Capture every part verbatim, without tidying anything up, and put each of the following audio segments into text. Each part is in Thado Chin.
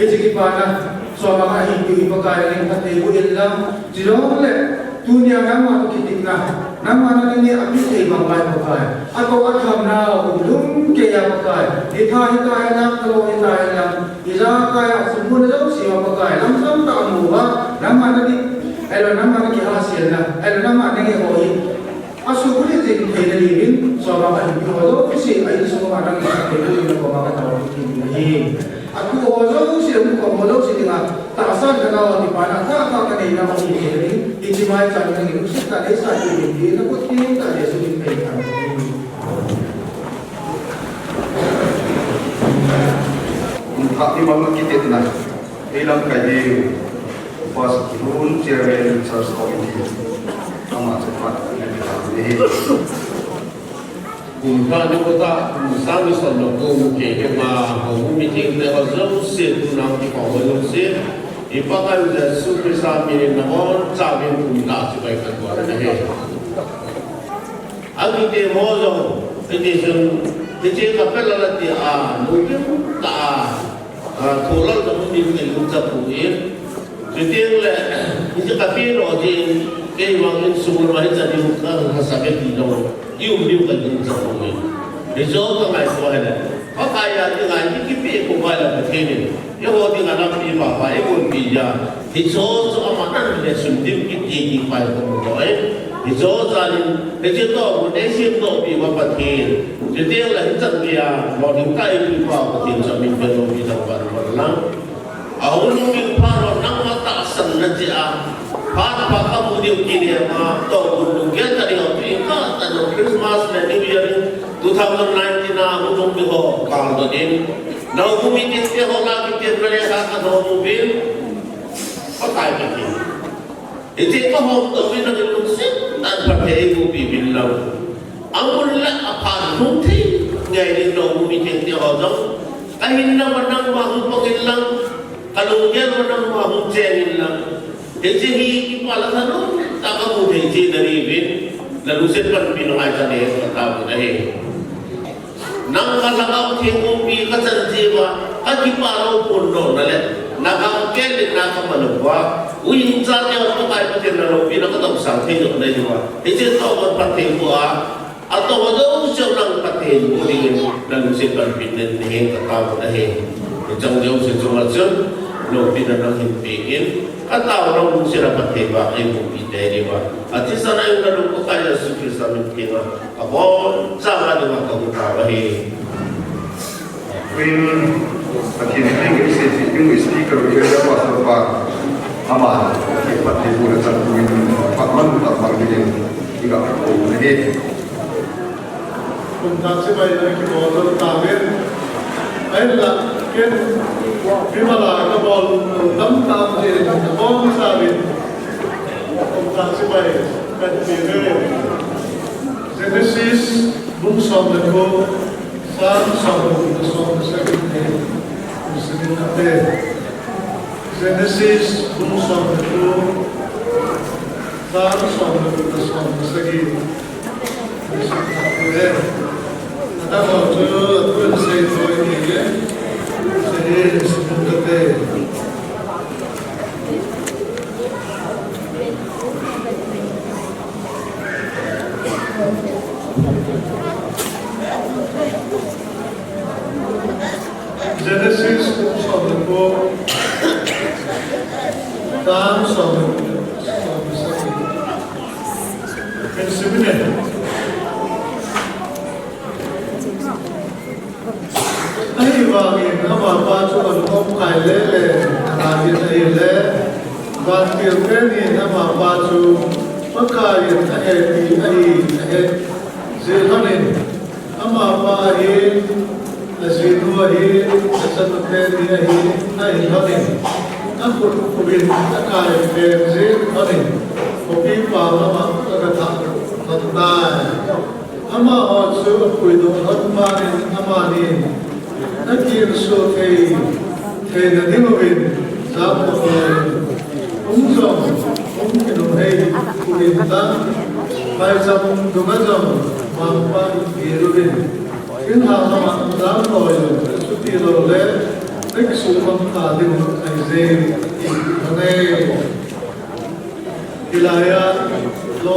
Hiche kipana, soma ahin tiu hi Pakai nangin phatthei boh in lang, chujongle, tunia nangma toh kitepna, nangma nading a peh thei bang lai Pakai. Akou athamna, kum lhung keiya Pakai. Hita, hita, hita, kalo, hita, hita. Ijakai a sumuna jouse uva Pakai. Lamjang tah a amu uva, nangma nading, ahilou nangma nakihahselna, ahilou nangma nading ho hi. Asuhbulhit jing theina diuvin, soma ahin tiu ho jouse, a insung uva nangin phatthei boh in lang koma katao kit in ahi. Atu ho jouse, amu ho jouse dinga, tahsan khanau a kipana, tha tha kanei nau ahi theina ding, hiche maicham nangin lungset tah a neisah kit in tin, nakot tah a Jesu min in kahin thum e. Kum thah ni bang kitepna, ei lamkai diu, Pastor Kilun, Chairman, Church Committee, ama chu phat ni bang ni. Kum thah ni kotah, kum sang ni som le ko mu kei kei ma, houbung meeting te ho jouse tuna kipa ho jouse, i Pakai Jesu Christa min in nabonchauvin kum thah chibai kahin bol ahi. Akiti mo jong, akiti jong, hiche kapel a la ti a, lungkim tah a, a, tholal jong min in lungchapoi. Chuteng le, hiche kapeh lou jin, kei vang insung lama hiche diu kahahsa ve ti jong, i um diu kalungchapoi. Hiche kangaito ahile, Pakai a dinga i kipeh khom uva ahile Pathen in, eiho dinga lampi papa eigonpeh a, hiche chu aman an le sun dim kiti kipa kamu loi. Hiche jal in, hiche toh, mun eisemdohpi uva Pathen. Chuteng le hichan geiya, lolhing kaipeh pa Pathen chu amin pen loupi tah uva umhen lang. Ahung lhung ding phat lou nangma tahsan na cheh a. Phat pha kamu diu kinem a, toh kum lunggel tah ding a, tu in katah lou Christmas le New Year in two thousand nineteen a hung lhung ding ho, kal dot in. Nau hung mi tin te ho la ki tin na le ha ka nau hung bin. Pakai Pathen. Hiche kahom toh uvin nangin lungset tah in phatthei eibohpi uvin lang. Amun le aphat hung thei ngai ding nau hung mi tin te ho jong. Kahinna ma nangma hung pang in lang. Kalunggel ma nangma hung cheng in lang. Hiche hi kipa le thanom tah a kamu thei jeh in nalungset panpi nau ngai tah in katao ahi. Nangma Lhagao Theng umpi kachan jeh uva, kakipa lou pon lou na le, nagam kel in na kaman uva, uicha te Pakai Pathen naloupina kadoh sang thei lou na uva. Hiche toh phatthei boh a, atoh jouse nang phatthei boh dingin, nalungset panpi in nahin katao ahi. Hiche jouse chunga chun, loupina nanghin pe in, katao lou lungset a phatthei vang eibohpi tei diuva. Athisan a eina lou Pakai Jesu Christa min in. Aboncha a dinga kahung tao ahi. Queen, Pathen in English speaking speaker, area pastor pa, ama, phatthei bohna chan tuin, phat man tah bang dingin, iga ko ahi. Kum thah chibai na kibol tauvin. Ahinla, ken, Bible a kabol tam tam jeh in, abonchauvin. Kum thah chibai, kahin pe uve. Genesis, bung som le ko, Psalm som le ko, som le sagi te, Psalm te. Genesis, bung som le ko, Psalm som le ko, som le sagi. Genesis, som le ko, Adang ho chu, atun sei thoi ni le, sei thum kate. Genesis bung som le ko, Psalm som le ko, som le sagi. Min simin e. Ahivangin amapa chu alungkham kai lele, angaijin ahile, vantil tenin amapa chu Pakaiyin ahepi ahi, ahe jeh lhonin, amapa ahin, ajinu ahin, achanu teni ahin, ahi lhonin, akhut uvin akai peng jeh lhonin, khopi pao lama aga thah lhon tai. Amaho chu apuidoh lhon phatnin amani, nakinso thei, theina diuvin, japo loi, hung jong, hung kinunghei uvin lang, phaicham dunga jong, mangpha gel uvin, thinglhang lama lamloi un, chuti loule, Next one ta ding ahi jeh in, hilai a, lo,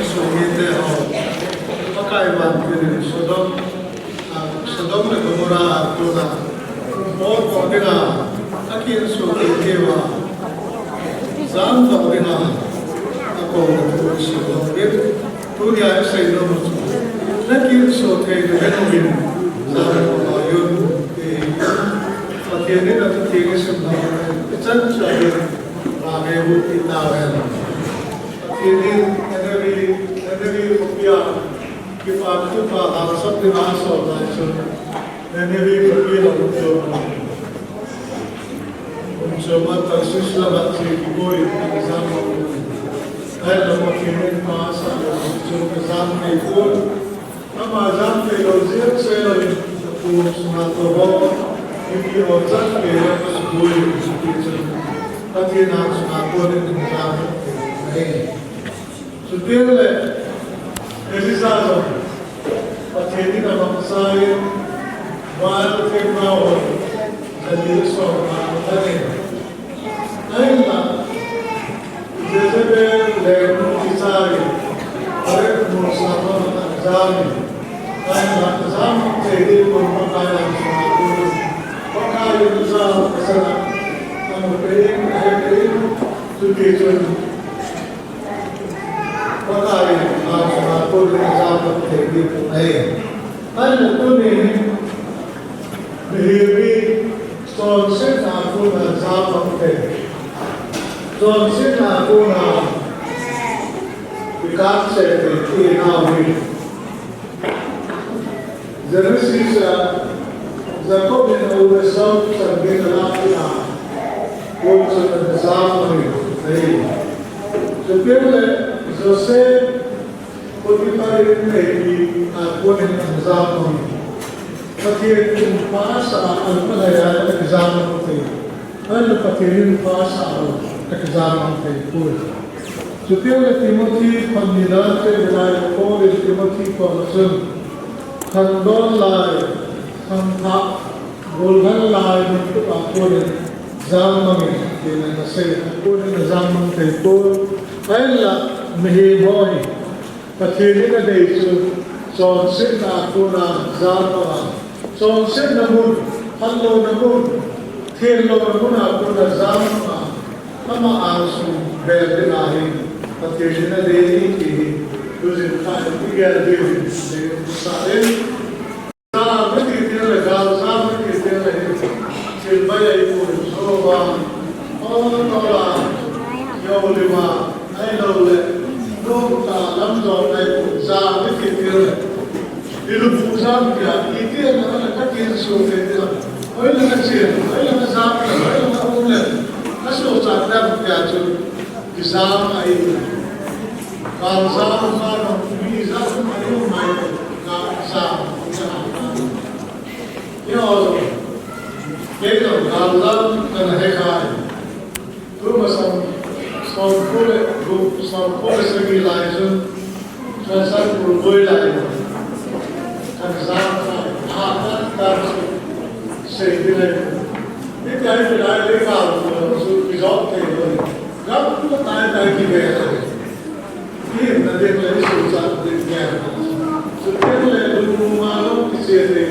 sumite ho, Pakai vantil in Sodom, ah, Sodom le Gomorrah a kona, bol doh dinga, akinsung thei thei uva, jam doh dinga, akou na thu Sodom in, Tunia isei nom u chu, nakinsung thei nahi nom in, jam doh un, ti. Pathen in athi theng isim nom u, ichan chun, Bible u ti tauhen. Pathen in Nineveh, Nineveh khopia, kipa, kipa, lhangsap dinga asol lai chun, Nineveh khopi lam chu, Kum choma Tarshish lama che kiboi in ajam u. Ahinla Pathen in pha asah lou jeh chun ajam thei pon. Ama jam thei lou jeh seh lou in, akum sunga tou ho, mipi ho chan gei a asuboi in, chuti chun Pathen angsunga kon in ajam thei ahi. Chuteng le, Elijah jong, Pathen in amangcha in, Baal themgao ho, jali som nga ahin. Ahinla, Jezebel lengnu kichai in, Baal mol sanga ajam in. Ahinla, ajam thei ding kon Pakai angsunga kon in. Pakai in ajam asana, amu pei in, ahe pei in, chuti chun. Pakai in, a, a, kol in a, a, thei ding ahi. Ahinla tuni, mihem hi, chonsetna a kon a, a, thei. Chonsetna a kon a, i kap seh thei ti nau hi. Genesis a, Jacob in a u le Esau chan gei in ala kit a, kon chun ana jam ahi. Chuteng le Joseph, Potiphar in aneipi a kon in ana jam ahi. Pathen in pha asah a, alpa lhai a ana kijam ahi. Ahinla Pathen in pha asah lou, akijam mang thei poi. Chuteng le Timothy, Paul in Paul in Timothy koma chun, khangdong lai, khangthah, gollhang lai, mun tup a kon in jam mang in, tin ana sei, a kon in ajam mang thei poi. Ahinla, mihem ho hi, Pathen in adei chu, chonsetna a kon a jam a, chonsetna mun, phatlouna mun, thenlouna mun a kon a jam a, ama angsunga bel ding ahi, Pathen in adei ti hi, tujing kah in igel diu hin, deium sa in. Jam iti teng le, galjam iti teng le, thil bai ahi poi, Jehovah, o, tola, yo lima, ahilou le, lom ta lam jong ahi poi, jam iti teng le. Ilu bu jam tia, iti na na ka tin su ke tia. Oi na ka chen, oi na ka jam, oi na ka um le. Ka su sa dam tia chu, ki jam ahi. Galjam ma no, mi jam ma no, mai, galjam, jam. Yo, kei jong galjam kana he khai. Tumasang, songko le, gu, songko le sagi lai chun, Churachandpur boi lai chun, kana jam khai, ha, ta, ta, sei ding le. Ni tai ni lai le galjam chu kijot thei lou. Gam tai tai kive. Tin, na ding le, su sa ding le. Su ding le, lu mu ma lo, kiche le.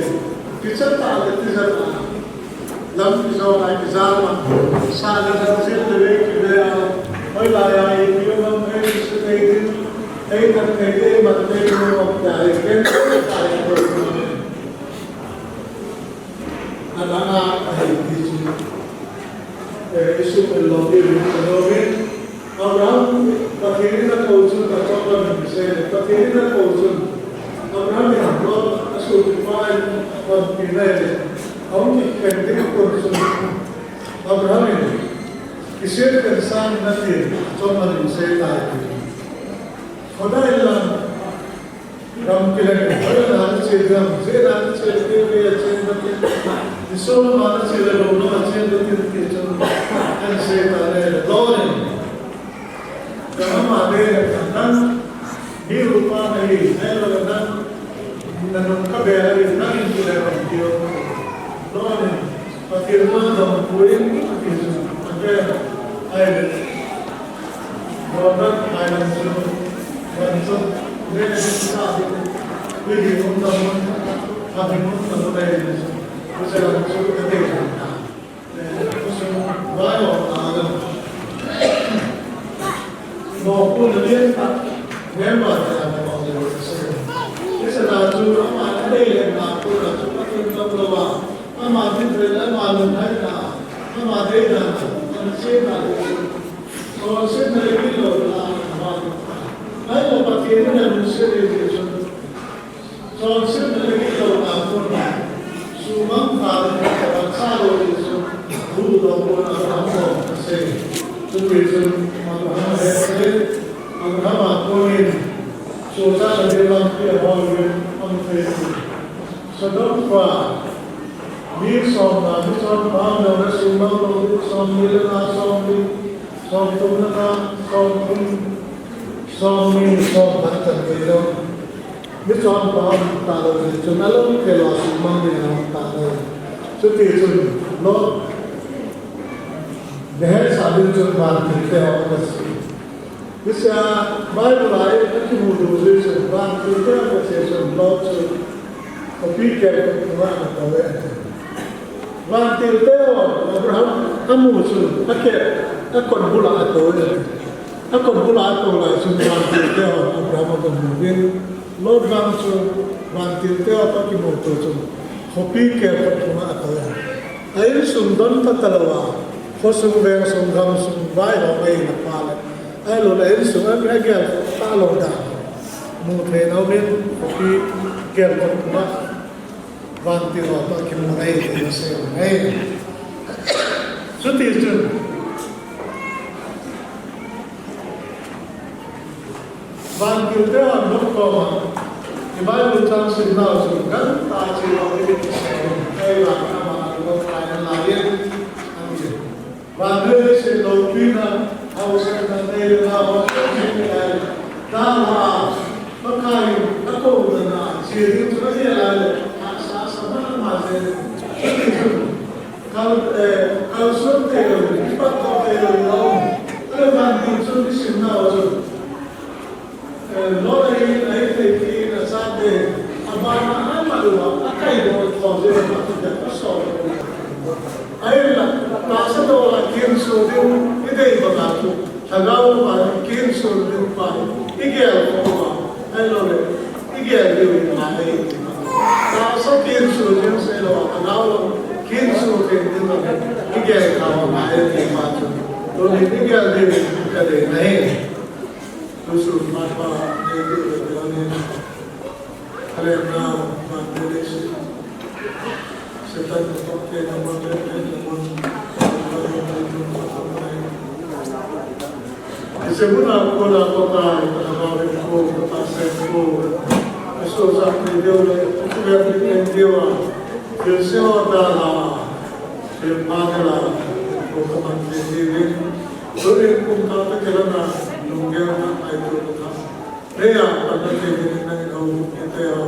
Kicha ta le, tija ta. Lam kijo a kijam a. Sa le, na jil le, kive a. Hoilai a, i, i, ma, me, su, ne, din. Ei, na, ne, din, ma, ne, din, ma, ya, i, ken, ta, i, ko, ma. Ana, a, a, i, ti, si. Eh, isu, el, lo, di, lo, di. Abraham, Pathen in akou chun, achom lam in kisei le, Pathen in akou chun, Abraham in Lot asopipa in apanpi nai le, ahung kikhen ding kon chun, Abraham in, kisei le kansang in atin, achom lam in sei tai. Khodai lam, Gam kileng, hoilai a nache gam, jeh a nache le, kei a che natin, nisou lama nache le, lou lama che natin, ti chun, ahin sei tan ahi, Lot in, gam ama dei le, nang, mi upa nahi, ahilou le nang, nanung kabel ahi, nang in kile gam kio. Lot in, Pathen Mopohna lian khat, member te a mopohna lian khat. Hiche a chu ama a dei le na pu na chu Pathen lam lo a, ama dinmun, ama lunglhaina, ama deina, ama chena, chonsetna le gillouna, ama, ai lo Pathen in alungset e ti chu. Chonsetna le gillouna mun, sumang tah in, Pathen cha lo ti chu, huhdoh pon Abraham bou asei. Chuti chun, Abraham hethei, Abraham a konin, sohcha le lampi ahol uvin, amu thei. Sodom khoa, mi som na, mi chonpha umlou le, sumang lou, somni le nga, somli, somthum le nga, somthum, somni, somthum chan vei lou. Mi chonpha umtah lou jeh chun alung kelo a sumang ding aumtah lou. Chuti chun Lot, nahetsah ding chun vantil te ho ana sei. Hiche a Bible a i kimuto jeh chun vantil te ho ana sei chun Lot chu khopi kelkot nunga ana tou e ati. Vantil te hon Abraham amu chun, ake, akot bul a atou e. Akot bul a atou lai chun vantil te hon Abraham agamu uvin, Lot vang chu vantil te ho toh kimuto chun, khopi kelkot nunga atou e. A insung don pha talou a, khosung, vengsung, gamsung, vaihom a ahina phat le, ahilou le insung a, agelkhoh talou dan mu thei in aumin, khopi kelkot nunga vantil ho toh kimu ahi, ti asei u ahi. Chuti chun, vantil te hon Lot koma, i Bible chang simnau chu, gangtah chilou dingin asei u ahi, vang ama a Lot lai in lai in, ani. Vannoi leiset loupina, hausatna, neina, hausatna, neina, dalha, Pakai in akouna na, che ding chu agel a le, hahsa asa mama jeng in. Kal, eh, kalson thei lou, kipat thei lou, lou. Ale vantil chun isim nau chu. Eh, Lot a in, a in thei in, achate, abana ama lou a, akaidoh thou jeh a, akhut a asol. Ahinla, tahsa dola kinso ding, idei banga chu, lhagao a kinso ding pa, igel kho uva, ahilou le, igel diu in ahi. Tahsa kinso ding seilou a, lhagao a kinso ding ding a, igel kha uva ahi ti pa chu. Tuni igel diu in kadei ahi. Tusun mapa, nei tu le tu ni. Alemna, Bangladesh. Satan ko ke na mo le le na mo. Ise muna ko na ko ka, na ba ko, ko ta se ko. Iso sa ni deu le, ko ya ni deu. Ise o da la. Ise pa de la. Ko ko man ni deu. Tunin kum khat a kilhona, lunggel khat a i tou kha. Hia, panna thei dingin nangin houin te ho,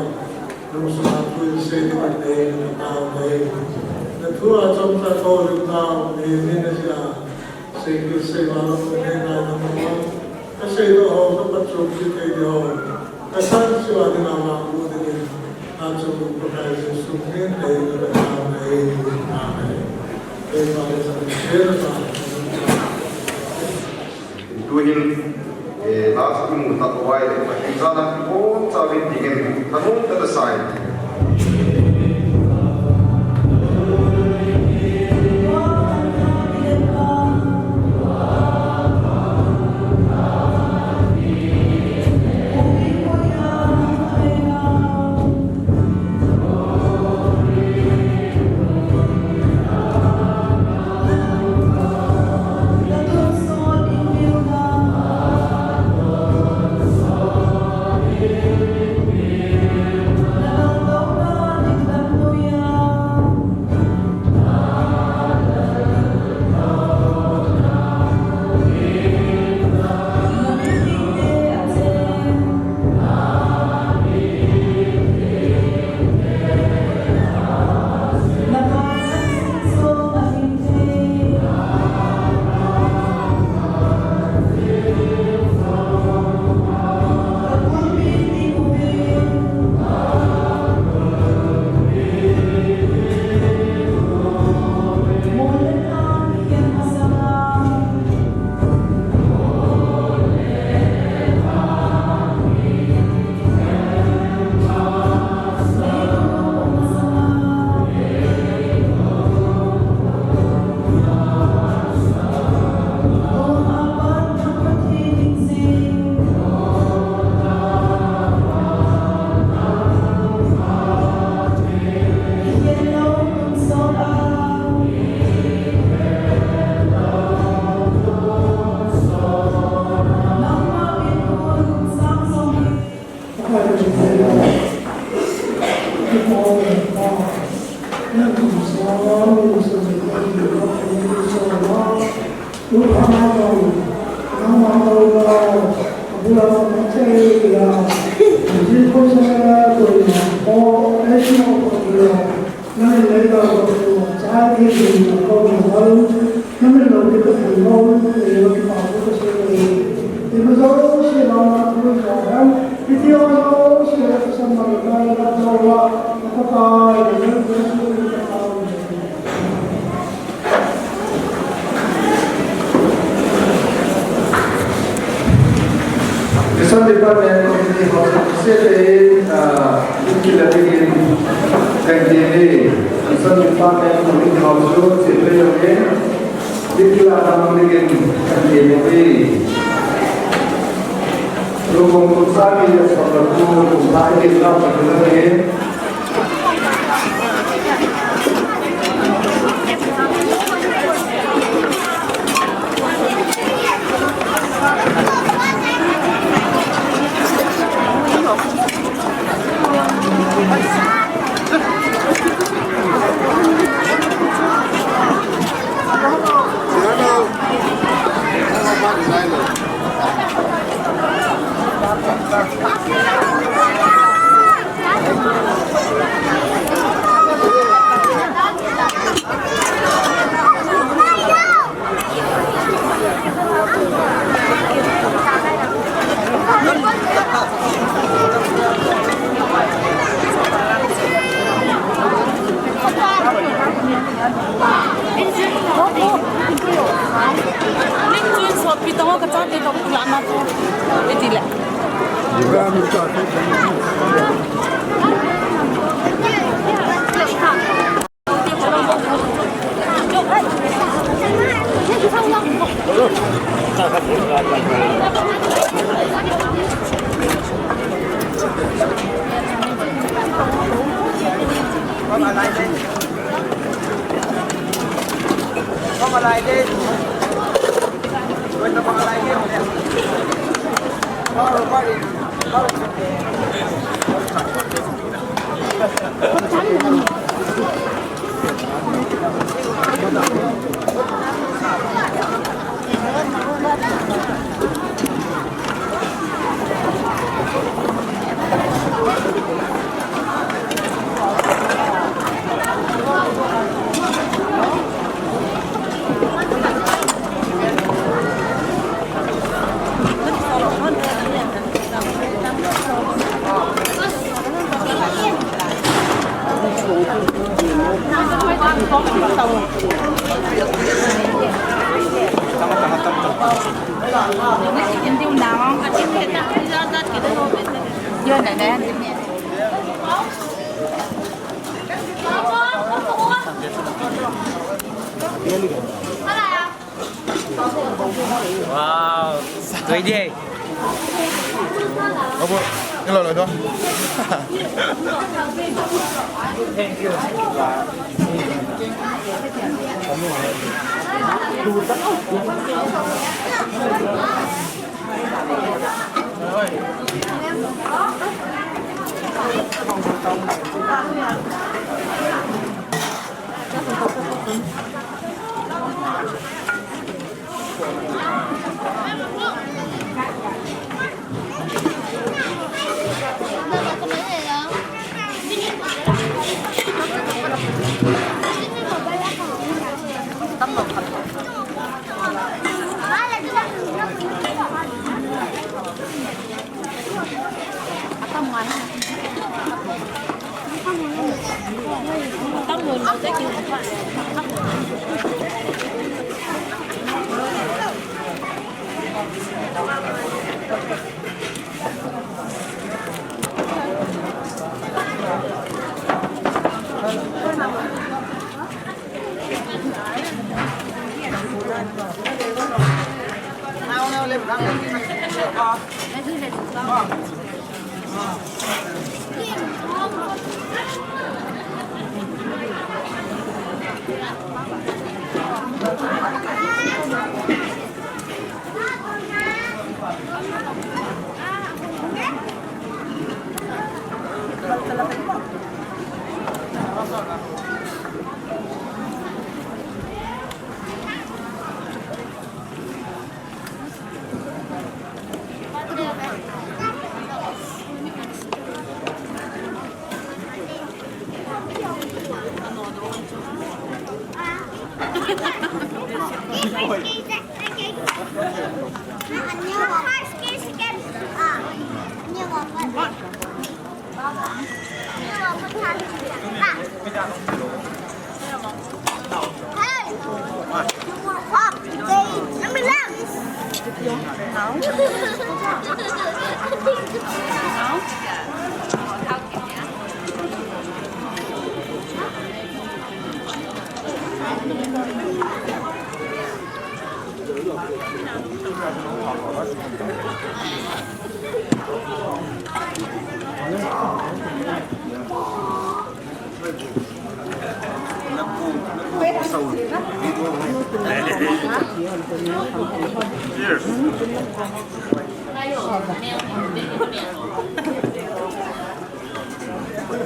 lungsunga thu in sei dingin neihin katao e. Na thu a chomcha kahoulim nau, mihem in asei a, sei kit sei val a, nei ngai nau a, kasei doh ho, kapatchom kit thei ding ho, kasan sua dinga vangboh dingin, achom Pakai Jesu min in neihin katao e. Amen. Tuhin, eh, last kimu tah uva, eh, Pathen jana kibon chauvin dingin, thanom tah in asei. Mission Department Committee House Secretary, uh, Vicky Labikin, Kangkini, Mission Department Committee House Secretary, Vicky Labikin, Kangkini. Lukong Kusami, Yaswaka, Kusami, Yaswaka. Wow. Ready. Opo, hello, hello. Thank you.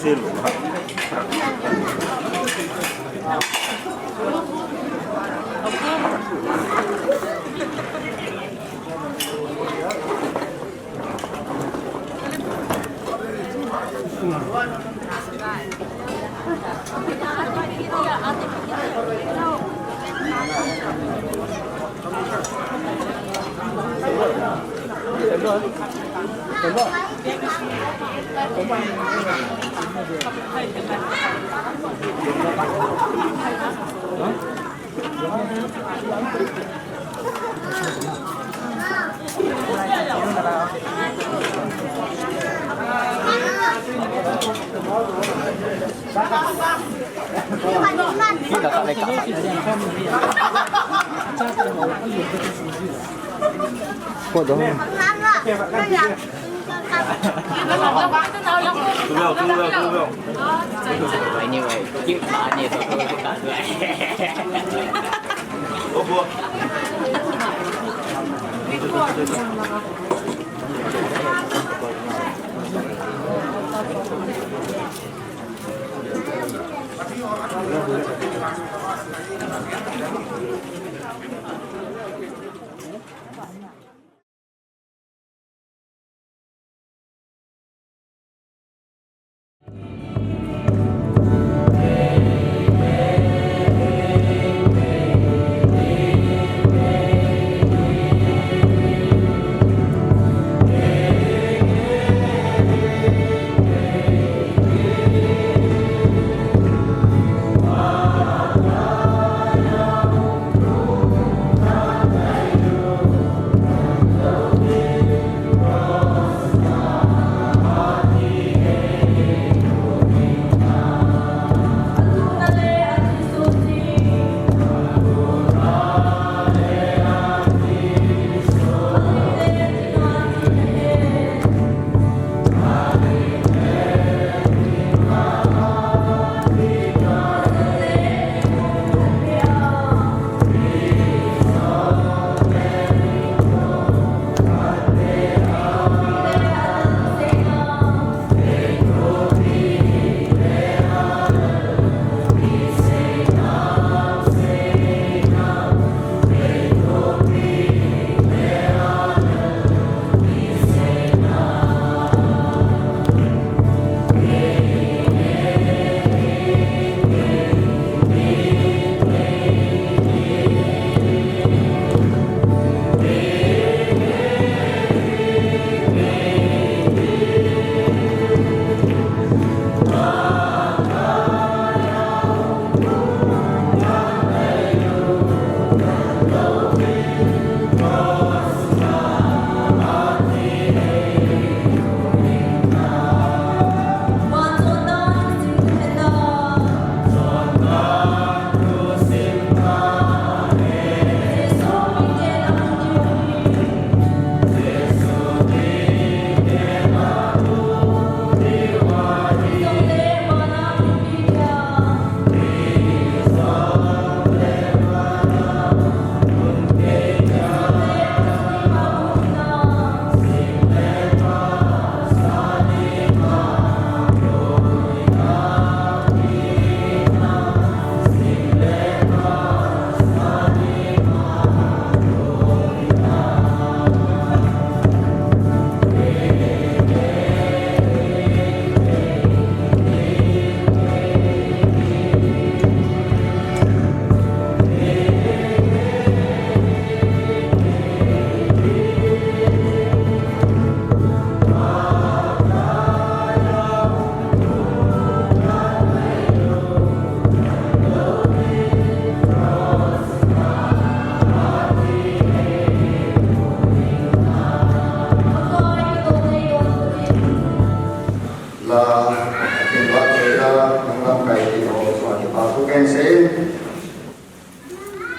Cheers.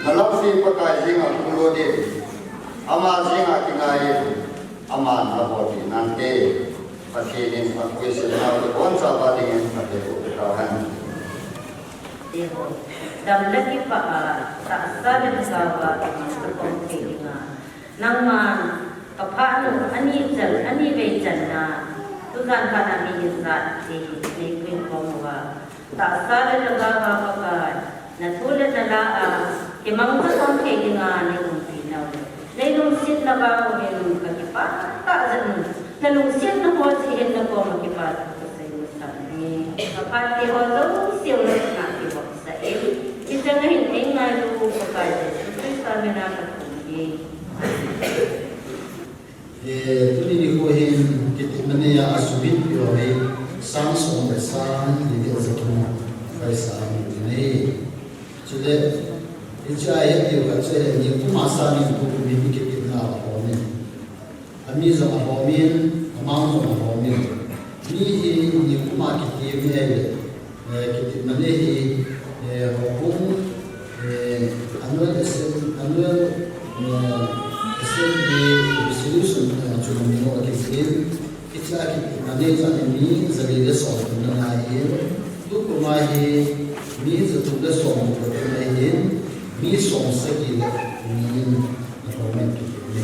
Nalampi Pakai jenga hung lut in, ama jenga kingai in, aman nabol peh nante, Pathen in akoi semnau te bonchauva dingin phatthei boh peh tahen. Dam le kipah a, tahsa le thagau a, kimang kakhom thei dinga, nangman kaphanu ani chan, ani vei channa, tujan phat a mihin jat thei hi neipuikhom uva, tahsa le thagau a Pakai, nathu le nala a, kimang kakhom thei dinga neiumpi nau le, neilungsetna vang uvin kakipah tah jeng un, nalungsetna ho jeh hin nakoma kipa thu kasei masang e. Kaphat te ho jouse u nalungsetna kivopsah in, hicheng ahin eingailu Pakai Jesu Christa mina kathum e. Eh, tuni nikho hin kitepna neiya asubit peh ho hi sang som le sang ni le ja thum paisa ahi nai. Chule, hiche a ihet diu khat chu ahile, nikum a sangin tukum hi mi kitepna ahom in. Ami jong ahom in, amang jong ahom in. Mi hi nikum a kitep ni ahile, eh, kitepna nei hi, eh, houbung, eh, annual assem-, annual, eh, assembly resolution, eh, chu ni mo akiti. Hiche a kitepna nei jong mi jali le som tum na ngai in. Tukum a hi mi jathum le som tum na ngai in. Mi som sagi le ni in ahom in kitep ni.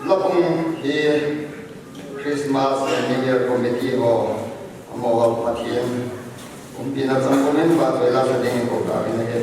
Lapang hi Christmas and New Year Committee ho, amaho Pathen umpina chang komin pa toila sa ding ko ka vin ahi.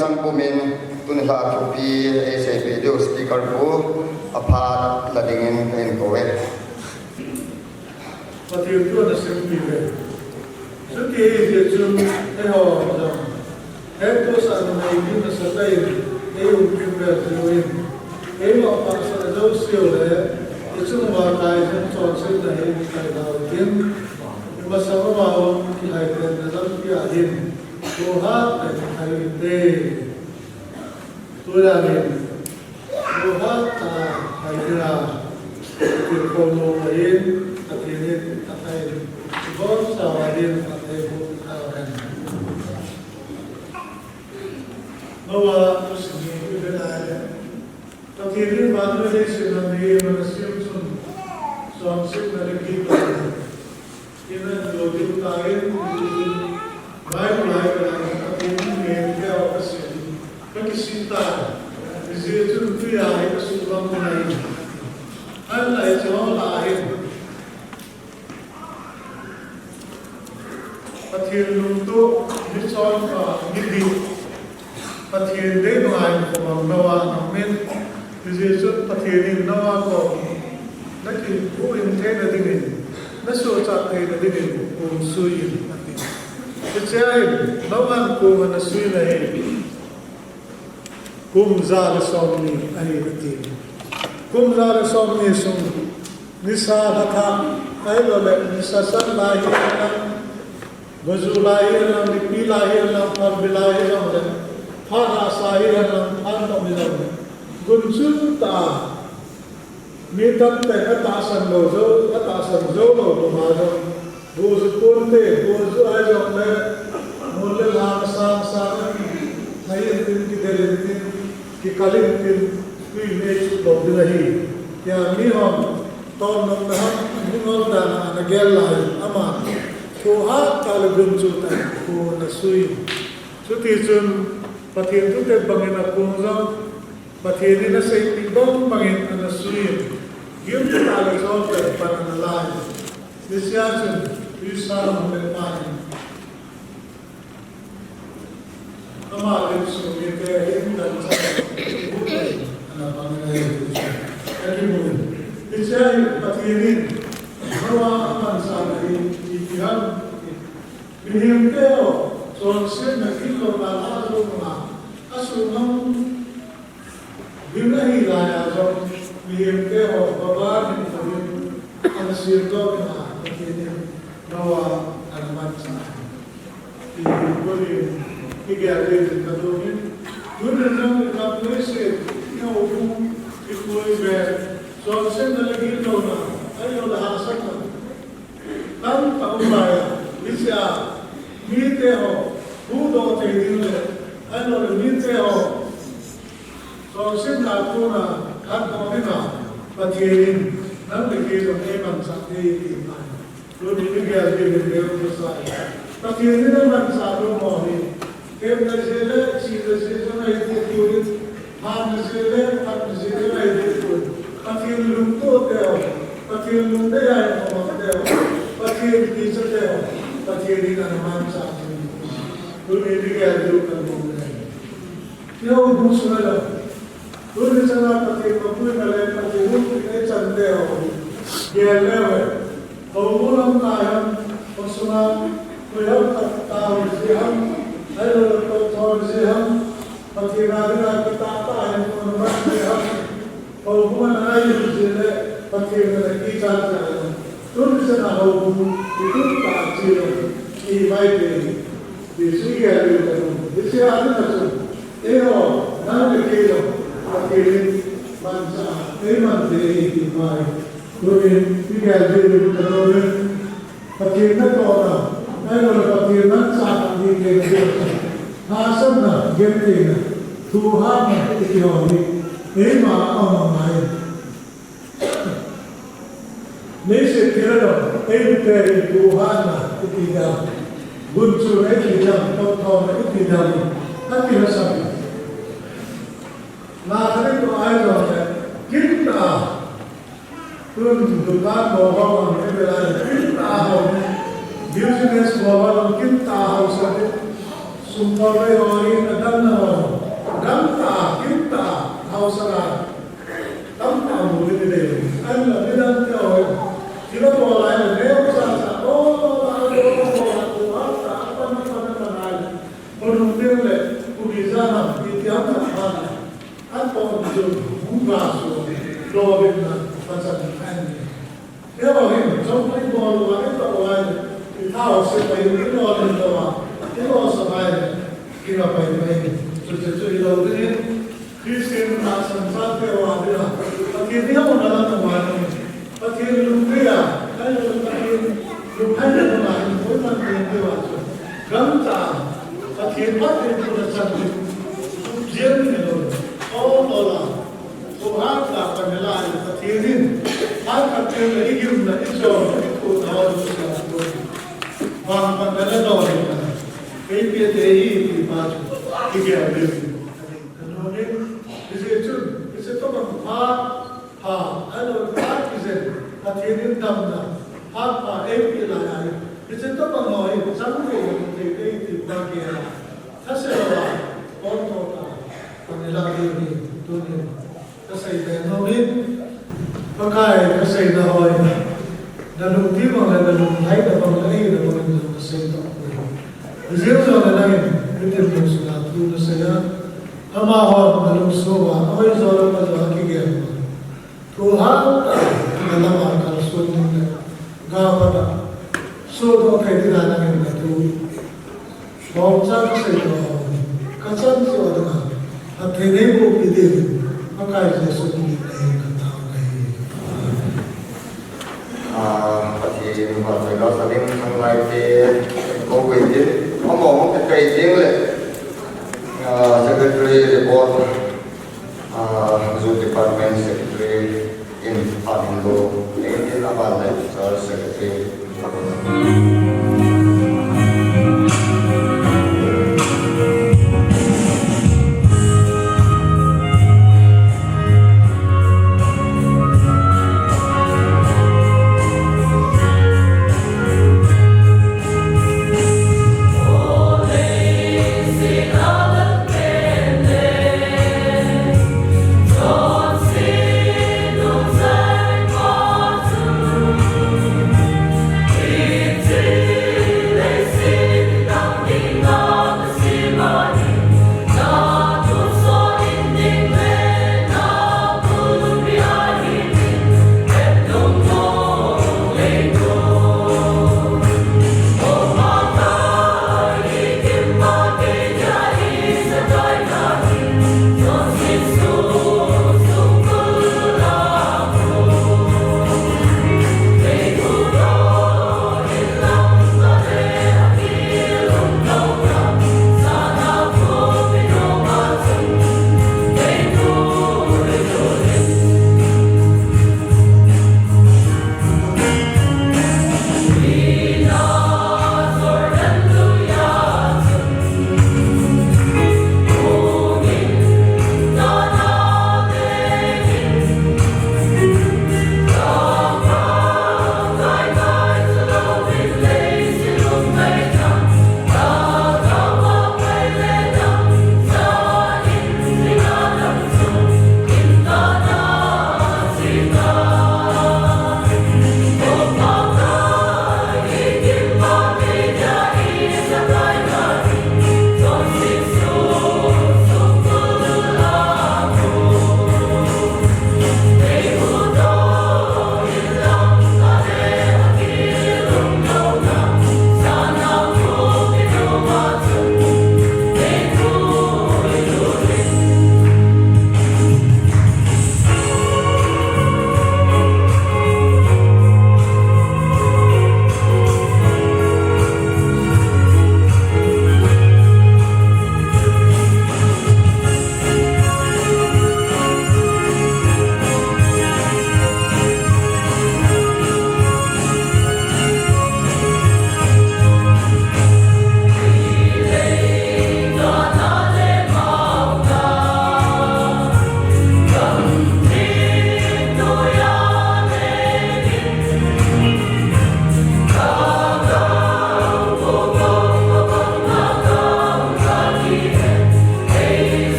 Chang pumin tuni lha thupi eiseipeh diu speaker pu aphat la dingin kahin kou e. Pathen thu ana simpi ve. Chuti ahijeh chun eiho jong hettohsahna nei ding nasatah in eiumpi vel jeh uvin, eima tahsan jouseu le ichung uva kaijin chonsetna hi kailhau hitin, imasang uva hung kihaiten na lampi a hin thohhat tah in kikhai uhite. Tujan in thohhat tah a hai dinga tilkhou nom ahin, Pathen in athah in ibonchauva hin athah in boh tahen. Noah thusim hi ivet a ahile, Pathen in van le leiset a mihem ana sem chun chonsetna le gitlou in ahin lo ding tahen, Bible a ivet a ahile, Pathen in mihemte ho kasem, kakisih tai. Hijeh chun twi a hi kasuhbang ding ahi. Ahinla hiche ho lah a hin Pathen lungtoh, michonpha, midih, Pathen dei banga hinkho bang Noah ana umin, hijeh chun Pathen in Noah toh nakihuhhing theina dingin, nasochat theina dingin kong sui in ati. Hichea hin Noah in kong ana suina hi kum ja le somni ahi ati. Kum ja le somni sung nisa lhathah, ahilouleh nisa san lai hihen lang, vaju lai hihen lang, nipi lai hihen lang, phalbi lai hijongle, phat hahsa hihen lang, phat nom hijongle, gunchu tah a mi tamtah in atahsan lou jou, atahsan jou lou banga jong, bu ju ponte, bu ju ahijongle, mun le lhang sang sang in, lhai intin, kidel intin, kikal intin, twi in eichuh lou ding ahi, tia mihon tolnopna ham, mingol dan a ana gel lai, ama thohhat tah le gunchu tah in kong ana sui. Chutichun Pathen thutep bangin akong jong, Pathen in aseipeh bang bangin ana sui in, gimtah le chol tah in pan ana la in, hichea chun twisang ahung vet phat in, ama le asung mite ahin gancha in, ana pang in ahi, akimu in. Hichea hi Pathen in Noah amansahna hi ipi ham, mihemte ho chonsetna gitlouna lah a jong, asuhmang ding ahi laiya jong, mihemte ho baban hinkho ding ana semdoh dinga Pathen in Noah ana manchah ahi, ti hi tunin igel diuvin kadoh in. Tunin jong igam leiset, ihoubung, ikho ive, chonsetna le gitlouna, ahiloule hahsatna tamtah um laiya, hichea mite ho huhdoh thei ding le, ahiloule mite ho chonsetna a kona lhatdoh dinga Pathen in nang le kei jong eimanchah thei ahi ti hi tunin igel diuvin kahin taosah e. Pathen in amanchah nom ho hi, themna jeh le, chihna jeh jong ahipoi, hatna jeh le, phatna jeh jong ahipoi. Pathen lungtoh teu, Pathen lungdei a hinkho mang teu, Pathen kicha teu, Pathen in ana manchah thei. Tunin igel diu kanom e. Ihoubung sunga jong, tuni chana Pathen mapuina le Pathen hung eichan teu gel leu hen, houbung lamkai ham, kho sunga koi ham, khat tao jeh ham, ahiloule khat thon jeh ham, Pathen a dinga kitah tah a hinkho ana man jeh ham, houbung ana ngai jeh le Pathen ana kichat jeh ham, tuni chana houbung ituptah a chilou, imaite hi, ti chu igel diu kanom. Hichea dinga chu eiho, nang le kei jong Pathen in manchah a eiman thei ahi ti hi tunin igel diuvin kanom e. Pathen natohna, ahiloule Pathen manchahna hi kei le kei hahsatna, gentheina, thohhatna kiti ho hi eima a um angai. Leiset thil a jong eimite hin thohhatna iti dam, gunchuna iti dam, tongthaona iti dam, akilhasam. Na khat itoh ahijongle, kimtah a, tun dukan bol ho jong ivet a ahile kimtah a hou, business bol ho jong kimtah a haosa, sum tolvei ho hi, adamna ho, Sanga, tamtah mu ding i nei. Ahinla midang te ho, kila to lai le, neo cha cha, o, o, o, o, o, o, o, a, a, pan, pan, pan, ai. Ko nung ding le, ko bi ja na, i tiam na, a, a, a, to, jo, mu ga so, lo bin na, pa chan, ai. Keiho hin, chomkhat i bol uva, i tah uva, i thao se pai, i lolhin lou a, i lolsam uva, i nga pai pai. Chuche chu i lolhin, Christian tahsan chate uva, i la. Pathen i houna lam uva, Pathen lungdei a, kei Pathen lunghanna uva, i koiman ding uva chu. Gamcha, Pathen Pathen puna chan, jeng ni lo, o, o la. Ko hahsa pan hela i Pathen in, hahsa pen le i gimna, i chonna, i thohna ho chu sa ko. Vang pan le na dol na. Kei pe te hi ti pa chu. I gel le. Ka no ne, i se chun, i se to bang pha, pha, a lo pha i se, Pathen in damna, pha, pha, ei pe la ya. I se to bang ho, i chang le, te, te, ti pa ke la. Thase la, on to ta. Ka ne la ding hi, tunin ka sei be nom in, Pakai ka seina hoi, na lungthim bang le na lunglhaina bang le eina bang in ka sei ta. Hijeh chun nangin, nitin lungsunga thu na sei a, amahon na lungsuh uva, ahoi jo le apat jo a kigen uva. Thu hatah a na lama kalson ding le, ga pat a, sohdoh thei dinga nangin na thu Bawngcha ka sei tauvin, ka chan chu a dang a, Pathen in eibohpi dingin, Pakai Jesu min in ka tao ahi. Amen. Ah, Pathen vahchoi lau sa ding, thangvah te, ko win din, amaho hung kikai ding le, ah, secretary report, ah, youth department secretary, In, in lo, in, in aban le, Church Secretary.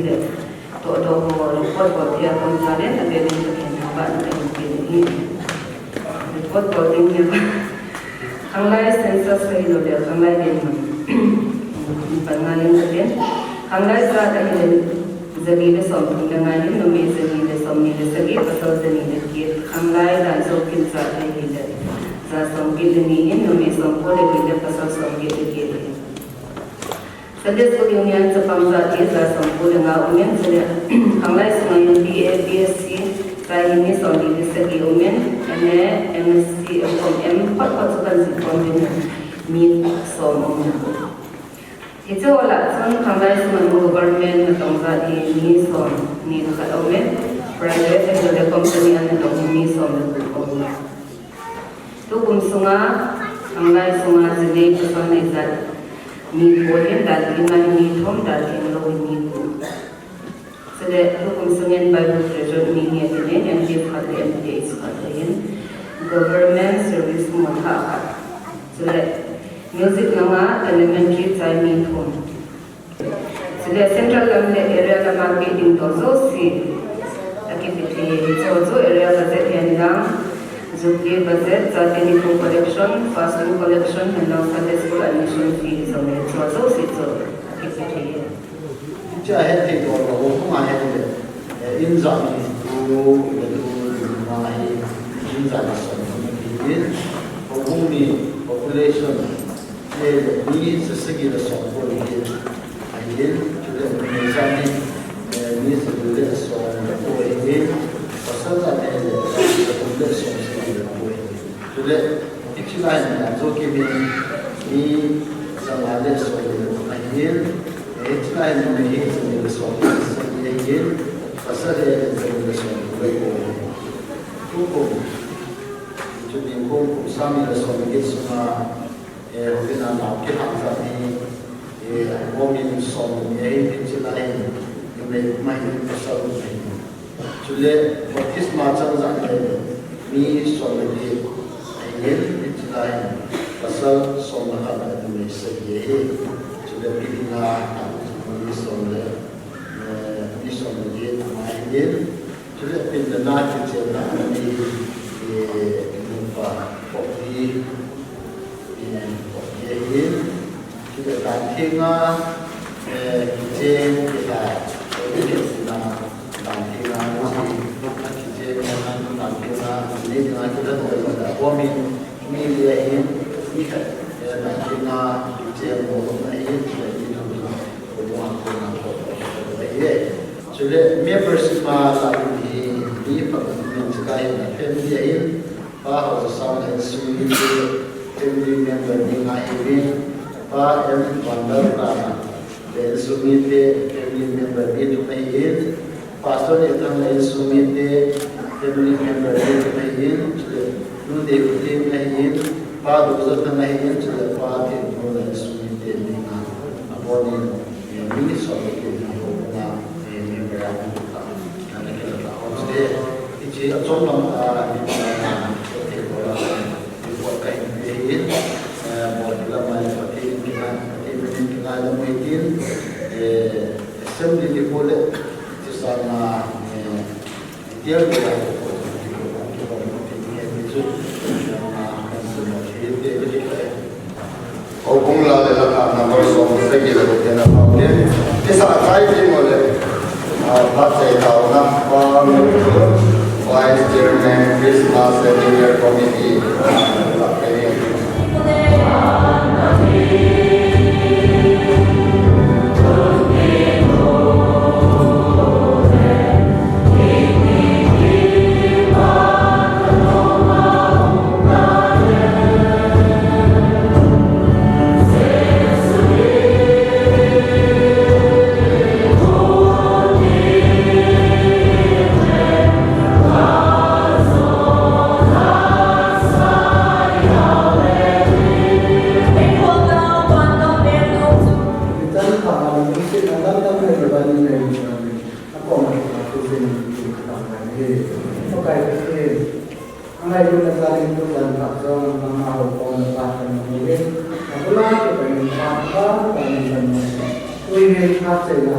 le, toh toh ho report bol thei a kon jal in, avel in Pathen thangvahna kahin pe ahi. Report bol ding hi, khanglai census ahilou le, khanglai dinmun. Pan ngai in Pathen. Khanglai jat ahile, jali le somthum le nga ahin, numei jali le somni le sagi, pasal jani le get. Khanglai dan jou kin jat ahile, ja somget le ni ahin, numei somko le get le, pasal somget le get ahin. Sunday School Union chapang jat hi ja somko le nga umin, chule khanglai sunga hin B A, B S C, chai hi mi somli le sagi umin, M A, M Sc, M Com, M phot phot chu kan jih khom ding in mi som umin. Hiche ho lah chun khanglai sunga hin government natong jat hi mi somni le khat umin, private ahilou le company a natong hi mi som le gup umin. Tukum sunga, khanglai sunga, jinei pasal nei jat mi ko hin, daltheng a hin mi thum, daltheng lou hin mi gup. Chule, tukum sungin Bible graduate mi ni atin, M Div khat le M Th khat ahin, government service mu thah khat. Chule, music langa elementary chai mi thum. Chule central lam le area lama peh ding toh jouse akipe thei e. Hiche ho chu area budget hihen lang, Jubilee budget, chate nikho collection, fasting collection, hinlang Sunday school admission fee jong le, hiche ho jouse chu akipe thei e. Hiche a het thei toh lou, houbung a het le, eh, in jat ni tu, le tu, ni ma hi, in jat ni som ni hi, houbung ni population, eh, mi sagi le som ko hi, ahin, chule numei jat ni, eh, mi sagi le som ko ahin, pasal jat ni le, sagi le som sagi le ko ahin. Chule, hiche lai hin, Joachim in, mi janga le som le ko ahin, eh, hiche lai hin, numei hi, jani le som sagi ahin, pasal hi, jani le som le ko ahin. Tukum, hiche ni kum, kum sang ni le som le get sunga, eh, houbung a nao kilhah jat hi, eh, houbung in som le ni ahin, hiche lai hin, numei ma hin, pasal ma hin. Chule, baptisma chang jat le, mi som le get ahin, hiche lai hin, pasal som le khat le numei sagi ahi. Chule, pehna, mi som le, eh, mi som le get ma ahin. Chule, pehna kichenna mi, eh, nupa, pop di, eh, pop di ahin. Chule, danthenga, eh, kicheng, kita, eh, kicheng na, danthenga, kicheng na, danthenga, ni na, kita, kita, kita, houbung mi, mi li ahin, mi khat, eh, danthenga, kicheng, houbung ahin, chule, mi thum, houbung a kona, houbung ahin. Chule, membership a la hi, mi pha min chu kai na family ahin, Pa Haojasang le insung mite, family member mi nga ahiuvin, Pa M Vanlalkana le insung mite, family member mi thum ahin, Pastor Nehthang le insung mite, family member mi thum ahin, chule, Nu Deikhotheng ahin, Pa Dojathang ahin, chule, Pa Thenpho le insung mite mi nga, abonin, eh, mi som le get na houbung a, eh, member a mi ta. Ana kila ta ho chu te, hiche a chom lam a, hi ta na, te ko la, report kahin pe ahin, eh, bol lam a, Pathen in kingai, Pathen in kingai lam u hitin, eh, assembly nikho le, chu sang a, eh, detail bol a, Houbung la le la kha number som le sagi le ko tena pau le. Kisa chai ding le. Ah, phat chai taona. Pa Vice Chairman, Christmas and New Year Committee. Angailutna jal in tujan phat jong nangma houkhomna phat kahin mu in, abul a kipat in phat kahin mu in, tuhin phat chaina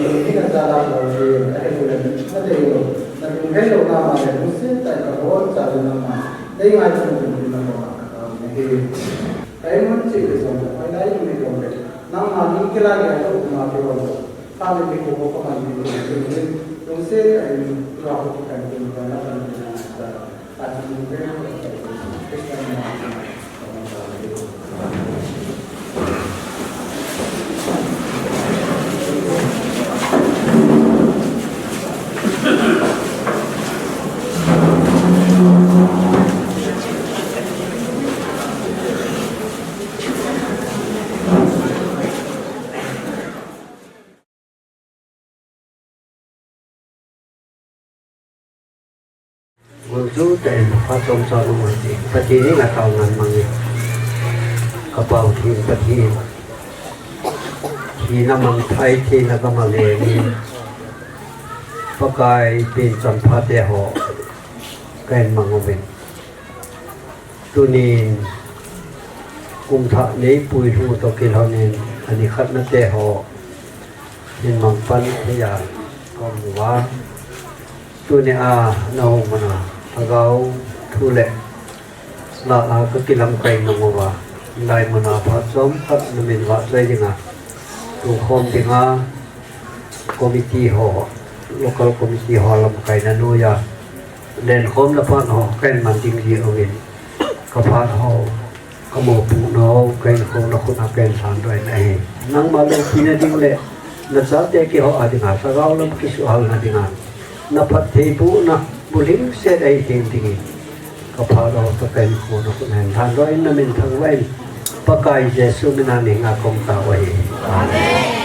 Pathen in ajala bol in, ahelou le nadei lou, nadung helou nama le, lungset tah in kabonchauva nangma dei ngai chun ding in nangma katao nahi. Ka imun cheh le jong, hoilai imu jongle, nangma ding kila le ato uma kihol lou. Family ko ko kaman ding in, lungset tah in tua ko kikan ding in, nangma ding in, Gunchu tah in phat chomcha nung un ti. Pathen in atao ngan mang e. Ka Pau Theng Pathen. Thina mangthah, thina kamal e ni. Pakai pen champhate ho kahin mang uvin. Tunin kum thah neipui lhu toh kilhonin ani khatnate ho hin mang pan thei a kaum uva. Tunia nahung muna lhagao thu le la a kakilamkai nung uva. Hilai muna phat chomkhat namin vahchoi dinga, tukhom dinga, committee ho, local committee ho lamkaina noiya lenkhomna phat ho kahin man ding jeh uvin, ka phat ho, ka mopoh nau, ka hinkho na khut a kahin lhandoh in ahi. Nangma loupina ding le nachate kihouna dinga, lhagao lam kisuhhalna dinga, na phattheibohna bulhing set ahi thei dingin, ka phat ho toh ka hinkho na khut a hin lhandoh in, na min thangvah in, Pakai Jesu mina nei nga kaum tauve. Amen.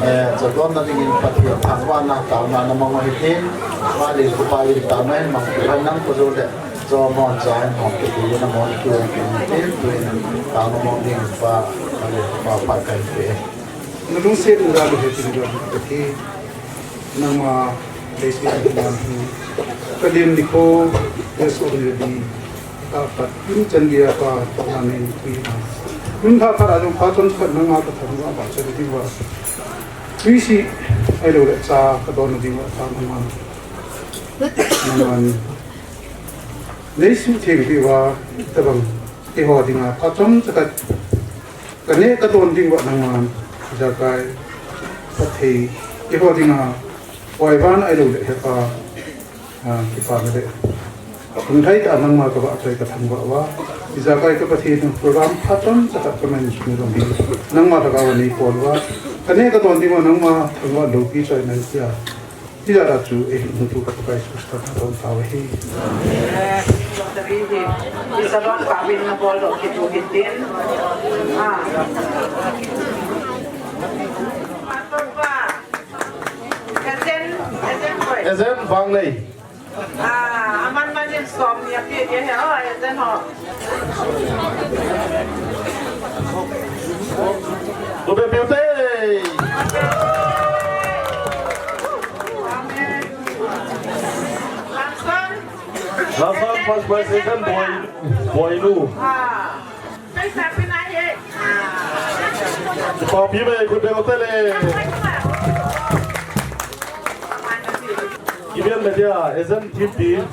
Eh, chadonna dingin Pathen thangvahna taona namang u hitin, Vale Khupa in taona hin mang u hitin, nang ko jo le, jo mon cha hin hong kiti, na mon ki hong kiti, tuin taona mong ding pa, Vale Khupa phat kahin pe. Na lungset na jal u hitin jo, Pathen. Nangma leiset a nangma hi, ka lim nikho, yes, already. Ka pat, in chan dia ka, ka na nei ni kui na. Min tha tha ra jong ka chon khat nangma ka thangvah, ba chan ding uva. Tui si, ahilou le cha, ka don ding uva, cha nangma. Nangma ni. Nei su theng ti uva, tabang, eiho dinga, ka chon khat. Ka neh ka don ding uva nangman, ijakai, ka thei, eiho dinga, huai vang ahilou le hepa, ah, kipana le. Hung thei ta nangma ka vahchoi ka thangvah uva. Ijakai ka Pathen program phat chomcha khat ka manage na dong hi. Nangma lhagao a nei pol uva. Ka neh ka don ding uva nangma thangvah loupi choi nai tia. Tijat a chu, eh, hung tu ka Pakai Jesu Christa na don tau hi. Eh, lottery hi, isa don ka win na bol do ki tu hi tin. Ah. Pastor pa. Agent, agent boy. Agent Vanglei. Ah, aman manin som ni api ke he, oh, agent ho. Ube Beauty. Lamson. Lamson first prize is boy, boy nu. Ah. Paisa pina he. Papi me khut beng tele. Iben media, agent Thimpi.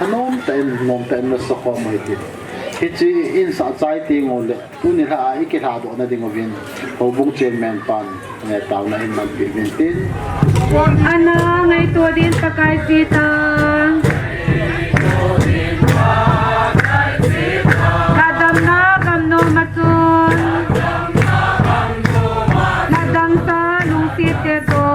Anom tah in, nom tah in na sakhom u hitin. Hiche in sah chai teng uleh, tuni lha a i kilhadoh na ding uvin, houbung chairman pan, eh, taona hin manpi uvin tin. Ana ngaito din Pakai sita. Kadamna gam nom a chun. Nadang ta lungset te to.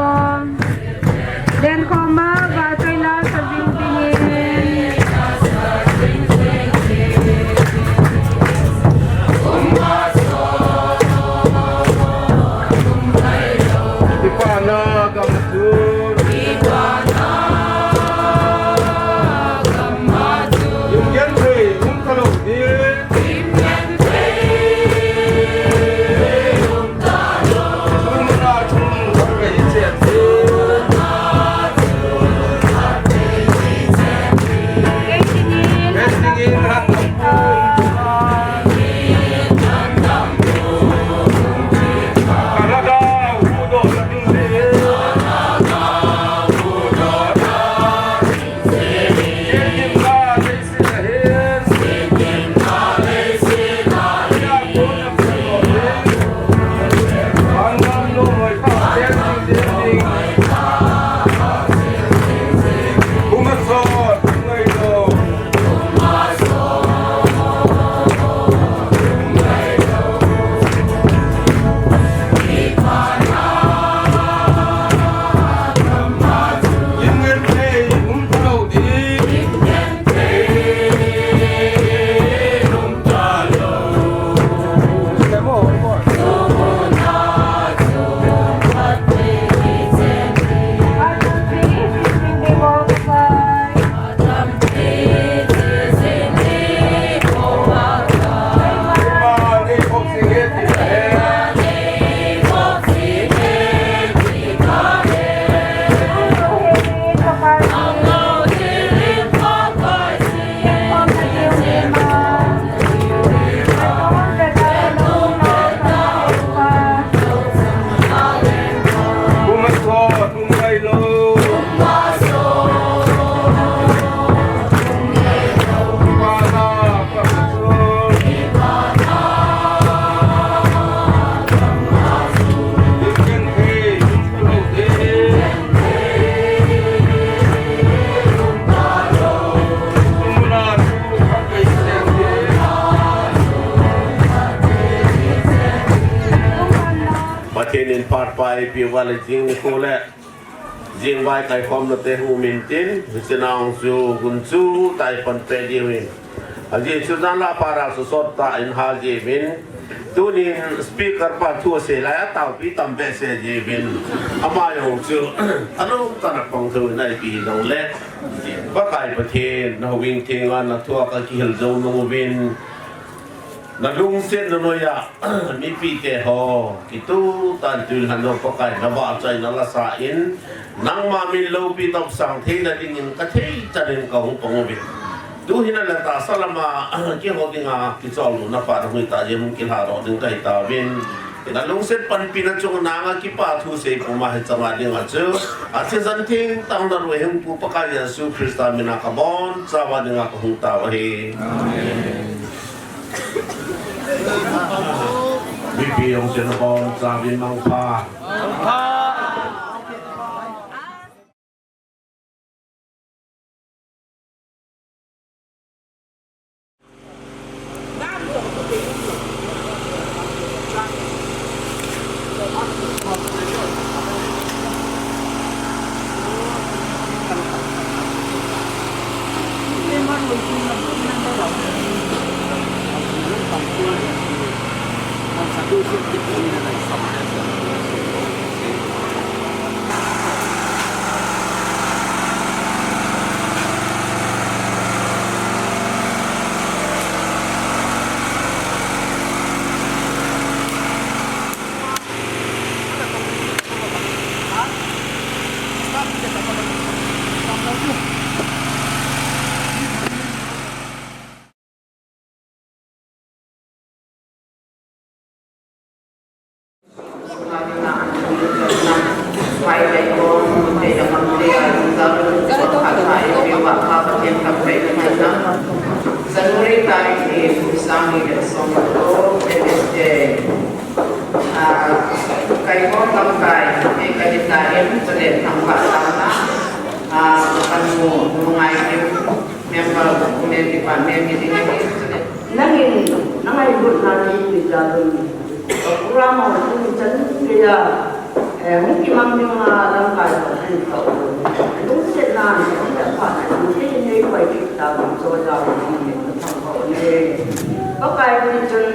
Pathen in phat pha eipeh uva le jing nikho le jing vai kaikhomna te hung um intin, hiche nang chu gunchu tah in pan peh diu ahin. Ajeh chu janhi a para sosot tah in ha jiuvin, tunin speaker pa thu asei lai a taopi tam behseh jiuvin, ama jong chu alom tah in apang thou in eipeh hijongle, Pakai Pathen, na houin thenga na thu a kakihil jou nung uvin, na lungsetna noiya mipite ho kituh tah in tuilhan ho Pakai, na vahchoina la sa in, nangma min loupi tah sang theina dingin kathei chan in kahung pang uvin. Tuhin le tahsa lama kihou dinga kicholna phat hung hitah jeh in hung kilhadoh ding kahi tauvin. Na lungset panpina chunga nanga kipathu sei puma hiche changa dinga chu, athisan thengtah in na loi hung Pu Pakai Jesu Christa mina kabonchauva dinga kahung tao ahi. Amen. Mipi jong chun nabonchauvin mangpha. January tarik ni kum sang ni le som le ko, Wednesday. Ah, Kaikhom lamkai, eh, kahin tai, chule thangvah tah a, ah, kanu, Lungai Kim, member of Women Department ni ding ahi, chule. Nangin, na ngailutna ni, ni jadun, program ho tuni chan geiya, eh, hung kimang dinga lamkai ho hin tao. Lungsetna, lungset phatna, lungset in nei koi kit tau, so jao, ni, ni, thangvah ne. Pakai ni chun,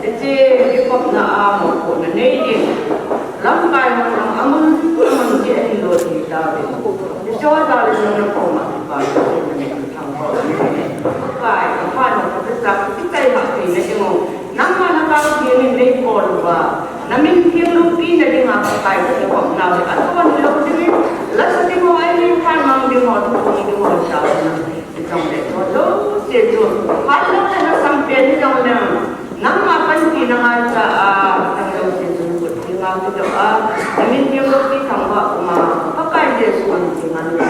hiche, hikopna a, mokopna nei ding. Lamkai ho nang amun Nang che ani lo ti ta ve. Ni cho ta le nang ko ma ti pa ni ni thang ko ni. Pai ka pa na ko ta ki tai ma ki ne mo. Nang ma na ka ki ni nei ko lu ba. Na min thiem loupi na ding a ka kai ko ko na ve. A ko ni lo ti ni. La sa ti mo ai ni phan mang ding mo tu ko ni ding mo sa na. Ti tong le ko lo se tu. Ha lo na sam pe ni tong na. Nangma panpina ngai cha a, nang lo si jun kut hi ngai tu a, na min tiang lo ki thang ba kuma, Pakai Jesu min ti ngai lo.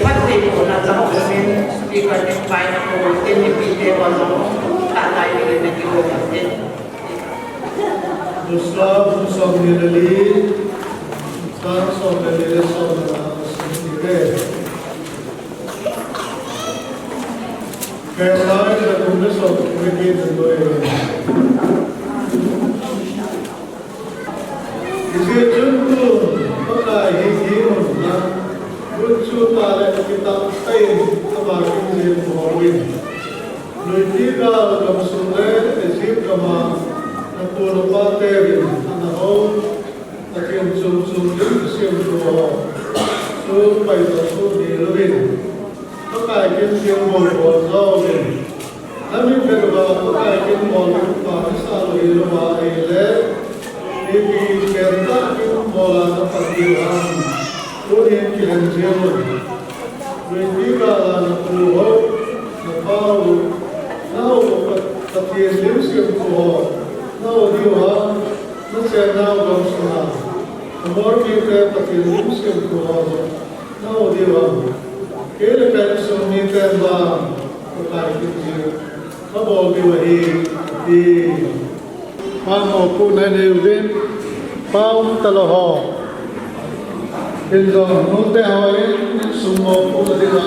Phat te ko na ta ho min speaker te pai na ko te ni pi te wa lo ta ta ni ni ki ko te. Dusra som ni le li, sang som ni le som na som ni le. Kerala le kum le som ni ki te lo e. Ijeh chun tun, Pakai hi hi mun na, gun chu ta le kitah tah in, ama kin jin bol in. Luiti gal gamsung le Egypt gam a, na pu na pa te vin, ana ho, Pathen chung chung ding siam thu ho. Chu pai ta thu ni lo vin. Pakai kin jin bol bol zo vin. Na min vet uva, Pakai kin bol pa ni sa lo hi lo va ahile, ipi pen tah kin bol a na pat diu ham. Tunin kihen jeng un. Luiti gal a na pu ho, na pa ho, na ho ho Pat-, Pathen lim siam thu ho, na ho diu ham, na chennau gamsung a, Amor mite Pathen lim siam thu ho, na ho diu ham. Kei le ka insung miten vang, Pakai kin jin, ka bol diu ahi, ati. Pa mopohna nei uvin, pa um talou ho. Hin jong, nute ho in, insung mopohna dinga.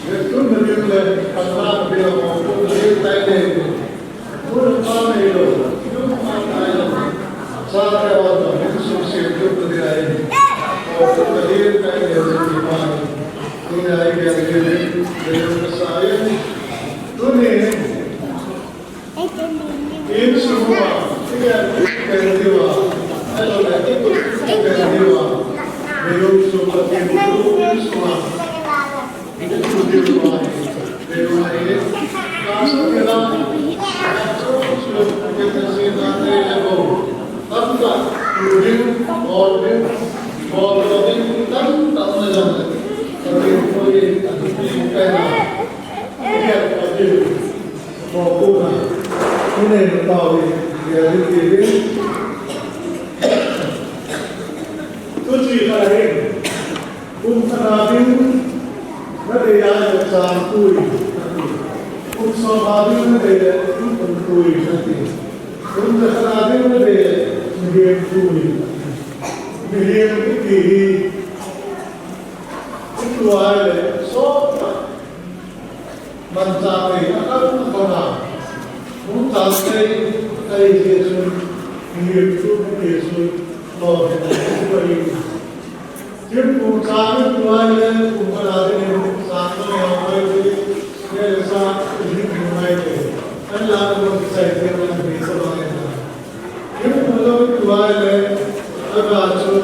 Vetunna ding le, panlahna dinga mopohna nei tai le. Nu le pa neilou, nu pa neilou. Chate ho toh, insung semtupna dinga hin. Mopohna nei tai le, nu le pa. Tuni a i gel ding, gel ding kasa e. Tuni, insung uva, i gel ding diu a, ahilou le, i gel ding diu a, mi lung sung Pathen thu insung a, i gel ding diu a, mi lung a i, ka sung ke la, ka sung ke la, tamtah, tu ding, bol ding, bol ding, tamtah na jong le, Pathen thu i, a thu i, ka na. Mopohna. Tuni na pau hi, reality hi. Tuchi kha hin. Kum khat na ding, na dei a chang tui. Kum som a ding na dei le, kum tui na ti. Kum khat na ding na dei le, mihem tui. Mihem kiti hi. Kum tui le, so, Manchah tei a kan a kan a. Hung chang tei, tei Jesu, mi tu Jesu, lo he tu Jesu. Jim kum chang tu ai le, kum ka la de, kum chang tu ai le, ne le sa, jim kum ai le. Kan la kum sai te, kan be sa ba le. Kum lou tu ai le, aga chu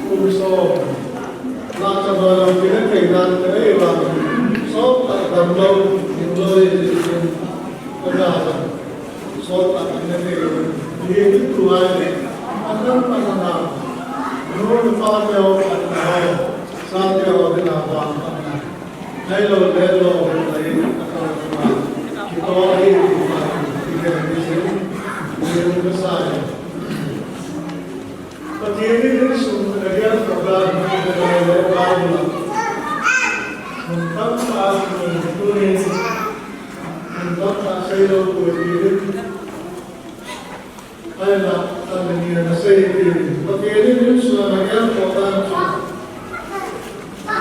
kum som. Lhakcha ba lou kina kei dan te ei vang. Som ta dam lou, kum lou ei ti kum. Aga chu. Som ta kina kei lou. Ye tu ai le. Anam anam. Nu pa te o anam. Sa te o dina ba. Nailou le lou, nai, a kal ma. Kito hi, kito hi, kito hi, kito hi. Pathen in insung a gel program hi le le Bible. Mun tamtah in tuni, mun tamtah seilou koi ti. Ahinla, amin a nasei ti, Pathen in insung a na gel program chu.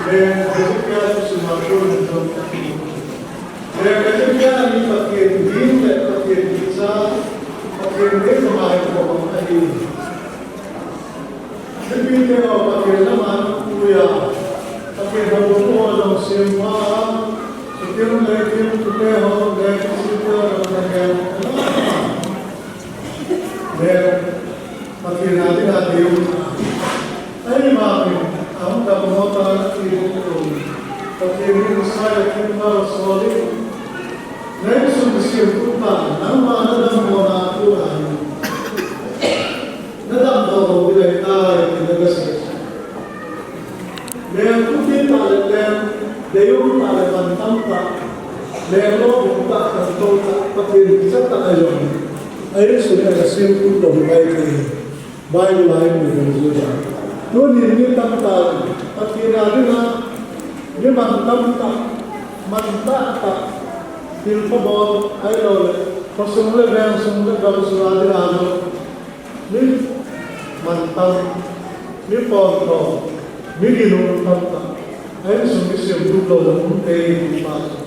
Leng Hezekiah chu sima chu min jong. Leng Hezekiah hi Pathen ding le Pathen kicha, Pathen ding le ngai ko ahi. Mipite ho Pathen lama pui a, Pathen houbung ho jong sem pha a, Pathen le Pathen tute ho le Pathen tute ho jong na gel. Leng Pathen a dinga deium. Ahivangin, ahung dam ho ta ti bou. Pathen in Isaiah themgao a sol in. Nang insung semtup ta, nangma nadam ho na tu ahi. Nadam ho ho ding ahitai, ti na gasei. Leng thupi tah le leng deium tah le mantam tah, leng lolhing tah, khantou tah, Pathen kicha tah a jong, a insung a semtup lou hi ngai thei. Bible a imu bang jeh a. Tuni mi tamtah, Pathen a dinga, mi mantam tah, mantam tah, thil phabol, ahilouleh, khosung le vengsung le gamsung a dinga jong, mi mantam, mi pontho, mi ginum tamtah, a insung mi semtup lou jong um thei ti pa chu,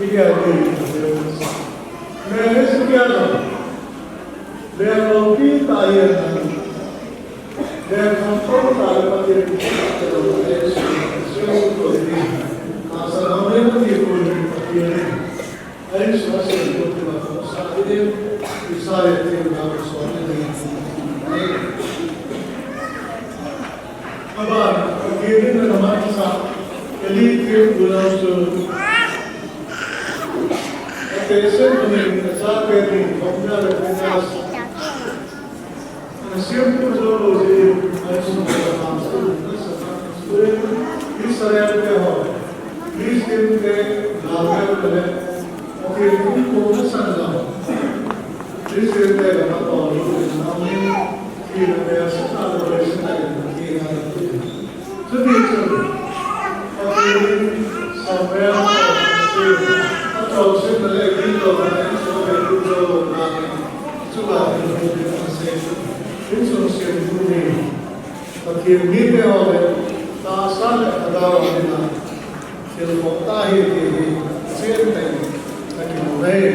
i gel ding, i gel ding. Leng hi chu kia jong, leng loupi tah hi a, leng khangtou tah le Pathen kipa tah lou, a insung semtup lou ding. Tahsan ham le Pathen kou ding, Pathen ding. A insung a semtup ding a khosung sa ding, Isaiah themgao sot na ding. Aban, Pathen in ana mansah, Eli thempu jong chu, atehsen nungin achate ding, Hophni le Phinehas, ana semtup jou lou jeh in, a insung a mansah, Israel te ho, Philistine te, Gabriel te le, Pathen thu ko masang jong, Philistine te le, Pathen thu ko masang jong, Chuti chun, Pathen in Samuel, Samuel, a chonsetna le gildouna, insung a thilpeh jou louna, chulai in Pathen in asei chu, insung semtup hi, Pathen mite ho le, tahsa le thagau a dinga, thil khop tah ahi ti hi, chen tah in, akimu ahi.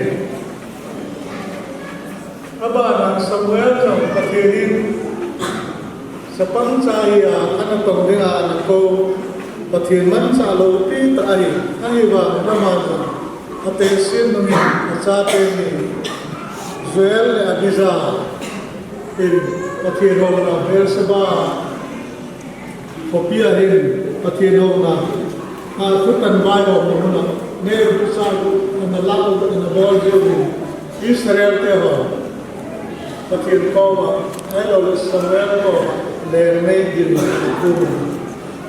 Abana Samuel jong Pathen in chapang cha hi a, ana tong dinga ana kou, Pathen manchah loupi tah ahi, ahivangin ama jong atehsen nungin achate ni Joel le Abijah in Pathen houna Beersheba khopi a hin Pathen houna, a, thutan vaihomna mun a, Nebuchadnezzar ana lah u, ana bol jeh uvin, Israel te ho, Pathen koma, ahilouleh Samuel koma, leng nei ding in akum u.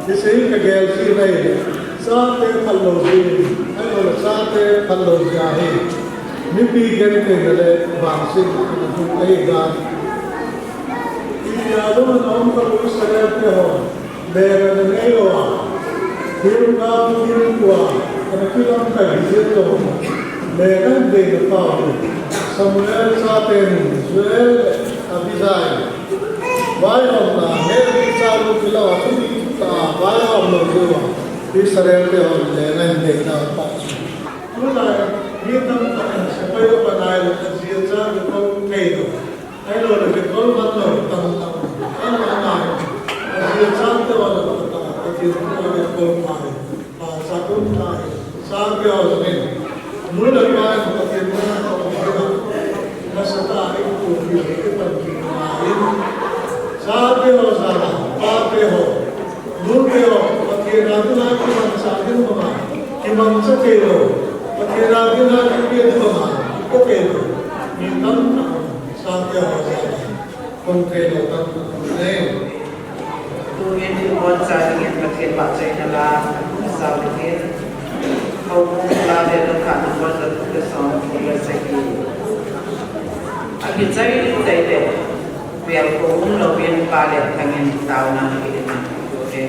Hiche hi kagel jeh in ahi, chate phalou jeh in, ahilouleh chate phalou jeh a hi, mipi gentheina le vangsetna ana hung ahi dan. Itia jong ana um khalou Israel te ho, leng ana nei lou a, themgao thempu a, ana kilamkai jeh jong, leng ahin deina pau hi, Samuel chate ni Joel, Abijah, vaihomna, Nebuchadnezzar kilou a, thudih thutah a, vaihom lou jeh uva, Israel te ho, leng ahin deina pau chu. Tulai, mi tamtah in sepai upa nai le, ajeh chu kikou thei lou. Ahilouleh kikol man lou tamtah um. Ahinla, ajeh chate ho le tamtah, Pathen thu a kikol pa hi, pachat um tai. Chate ho jong in, nu le pa in Pathen thu a kikol pa hi, nasatah a ikikou diu, ikipanpi diu ahi. Chate ho jal a, pate ho, nute ho, Pathen a dinga kimanchah ding banga, kimangcha thei lou, Pathen a dinga kipe ding banga, kipe thei lou, mi tamtah um. Chate ho jal a, kong thei lou tamtah um e. Tuhin thilbol chai dingin Pathen vahchoina la, sao dingin, Houbung la le Lukhatna bung jagup le som, jagup le sagi. Akichai chai le, vel ko um louvin Pa le Changin taona hi ding ahi.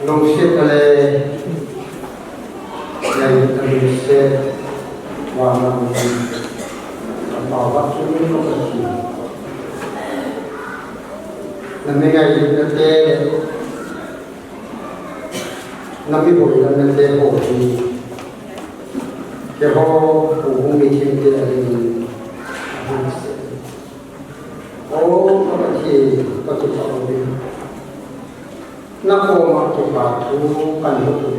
Lungsetna le ngailutna lungset vana um, ka Pa, ka Pa, ka Pa, na mi ngailutna te, na mi boina te ho hi, keiho hung mithengte a dingin, a hung se. O, ka Pathen, ka kipah uve. Na koma kipa thu kan hung.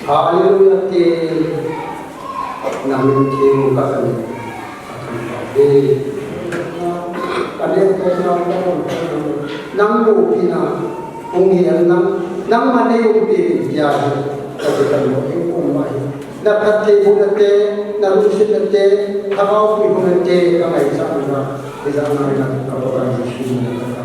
Hallelujah ti, na min theng ka kan. Ka ne ko na na ko. Nang ko pi na, kong hi nang, nang ma ne ko pi ya. Ka kan ko ko ma. Na phattheina te, na lungsetna te, thagau puina te, ka ngaichat na, ngaichat na, ka Pathen.